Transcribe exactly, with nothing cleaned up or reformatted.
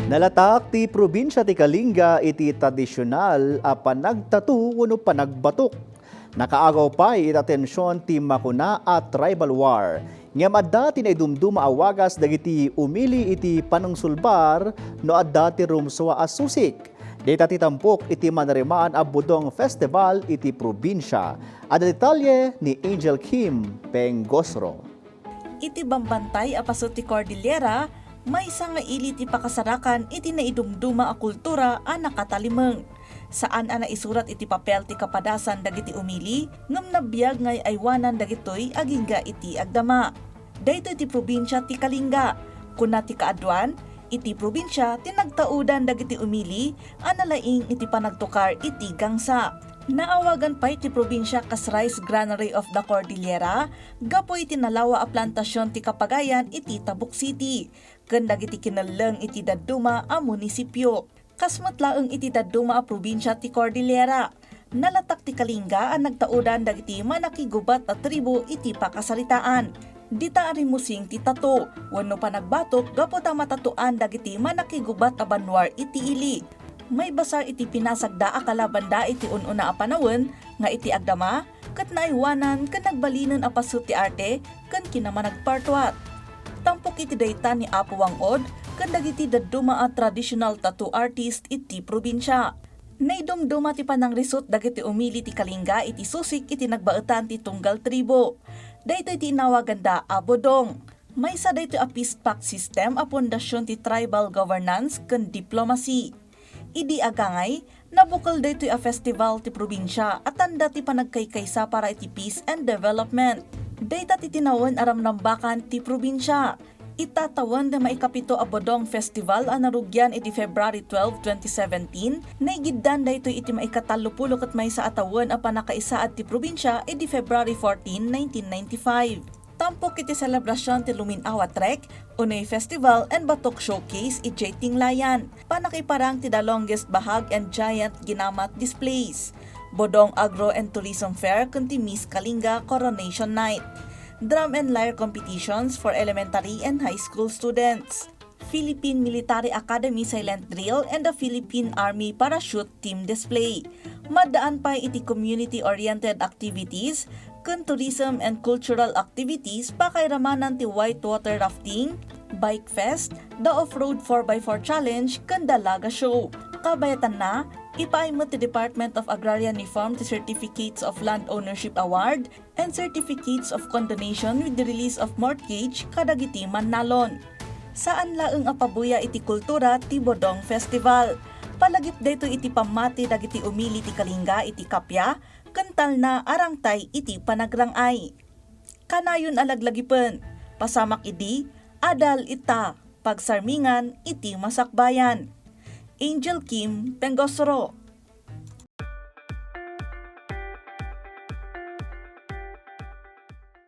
Nalatak ti probinsia ti Kalinga iti tradisyonal a panagtattoo wenno panagbatok. Nakaagaw pay iti atension ti makuna a tribal war. Ngem adda ti naidumduma a wagas dagiti umili iti panangsulbar no adda ti rumsua a susik. Dayta ti tampok iti manarimaan a Bodong Festival iti probinsia. Adda detalye ni Angel Kim Pengosro. Iti bambantay a paset ti Cordillera, maysa nga ili ti pakasarakan iti naidumduma a kultura a nakatalimeng. Saan a naisurat iti papel ti kapadasan dagiti umili, ngem nabiag nga ay-aywanan dagitoy agingga iti agdama. Daytoy ti probinsia ti Kalinga. Kuna ti kaaduan, iti probinsia ti nagtaudan dagiti umili a nalaing iti panagtukar iti gangsa. Naawagan pay ti probinsia kas Rice Granary of the Cordillera gapu iti nalawa a plantasion ti kapagayan iti Tabuk City ken dagiti kinelleng iti dadduma a munisipio. Kas met laeng iti dadduma a probinsia ti Cordillera, nalatak ti Kalinga a nagtaudan dagiti manakigubat a tribu iti pakasaritaan. Dita a rimusing ti tattoo wenno panagbatok gapu ta matatoan dagiti manakigubat a banwar iti ili. Maibasar iti pinasagda a kalabanda iti un-una a panawen nga iti agdama ket naaywanan ken nagbalinen a paset ti arte ken kinamanagpartuat. Tampok iti dayta ni Apo Wang-od ken dagiti dadduma a traditional tattoo artist iti probinsia. Naidumduma ti panangrisut dagiti umili ti Kalinga iti susik iti nagbaetan ti tunggal tribo. Daytoy ti inawaganda a Bodong. Maysa daytoy a peace pact system a pundasyon ti tribal governance ken diplomacy. Idi agangay, nabukel daytoy a festival ti probinsia a tanda ti panagkaykaysa para iti peace and development. Dayta ti tinawen a ramrambakan ti probinsia. Itatawen ti maikapito a Bodong Festival a narugian iti February twelve, twenty seventeen, naigiddan daytoy iti maikatallopulo ket maysa a tawen a pannakaisaad ti probinsia idi February fourteen, nineteen ninety-five. Tampok iti selebrasion ti Luminaw a Trek, Unoy Festival and Batok Showcase idiay Tinglayan. Pannakiparang ti The Longest Bahag and Giant Ginamat Displays. Bodong Agro and Tourism Fair ken ti Miss Kalinga Coronation Night. Drum and lyre competitions for elementary and high school students. Philippine Military Academy Silent Drill and the Philippine Army Parachute Team Display. Maddaan pay iti community-oriented activities ken tourism and cultural activities, pakairamanan ti whitewater rafting, bike fest, the off-road four by four challenge, ken the Laga Show. Kabayatanna, ipaay met ti Department of Agrarian Reform ti Certificates of Land Ownership Award and Certificates of Condonation with the release of mortgage kadagiti mannalon. Saan laeng a pabuya iti kultura ti Bodong Festival. Palagip daytoy iti pammati dagiti umili ti Kalinga iti kappia ken talna a rangtay iti panagrang-ay. Kanayon a laglagipen, pasamak idi, adal ita, pagsarmingan iti masakbayan. Angel Kim, Pengosro.